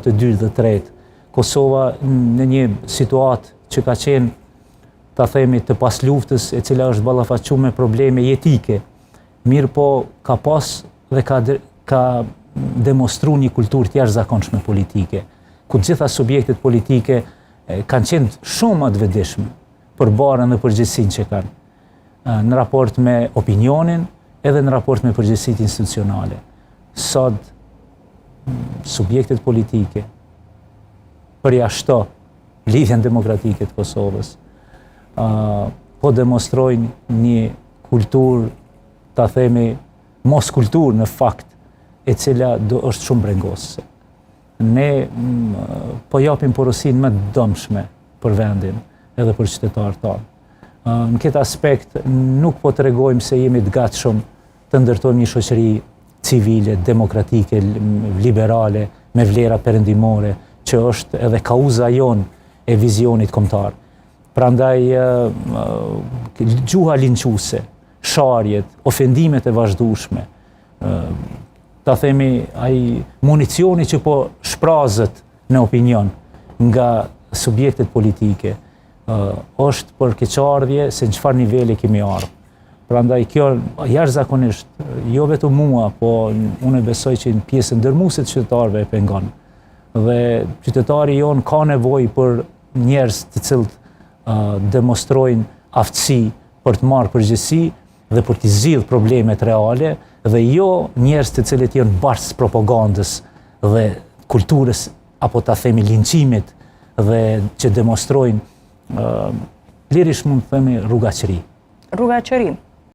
parë, të dytë dhe të tretë. Kosova në një situatë që ka qenë ta themi të pasluftës, e cila është ballafaqu me probleme jetike. Mirëpo ka pas dhe ka ka demonstru një kulturë të jashtëzakonshme politike, ku të gjitha subjektet politike kanë qenë shumë më të vetëdijshme për barrën dhe përgjegjësinë që kanë në raport me opinionin edhe në raport me përgjegjësitë institucionale. Sot subjektet politike përjashto Lidhjen Demokratike të Kosovës, po demonstrojnë një kulturë, ta themi, moskulturë në fakt, e cila do është shumë brengosëse. Ne po japim porosinë më të dëmshme për vendin edhe për qytetarët tanë. Në këtë aspekt nuk po tregojmë se jemi të gatshëm të ndërtojmë një shoqëri civile, demokratike, liberale, me vlera perëndimore, që është edhe kauza jonë e vizionit kombëtar. Prandaj gjuha linçuese, sharjet, ofendimet e vazhdueshme, ta themi ai municioni që po shprazet në opinion nga subjektet politike, është për keqardhje se në çfarë niveli kemi ardhur. Prandaj kjo jashtëzakonisht, jo vetëm mua, po unë besoj që në pjesën dërmuese të qytetarëve e pengon. Dhe qytetari jonë ka nevojë për njerëz të cilët uh, demonstrojnë aftësi për të marrë përgjegjësi dhe për të zgjidhur problemet reale dhe jo njerëz të cilët janë bartës propagandës dhe kulturës apo ta themi linçimit dhe që demonstrojnë uh, lirisht mund të themi rrugaqëri. Rrugaqëri.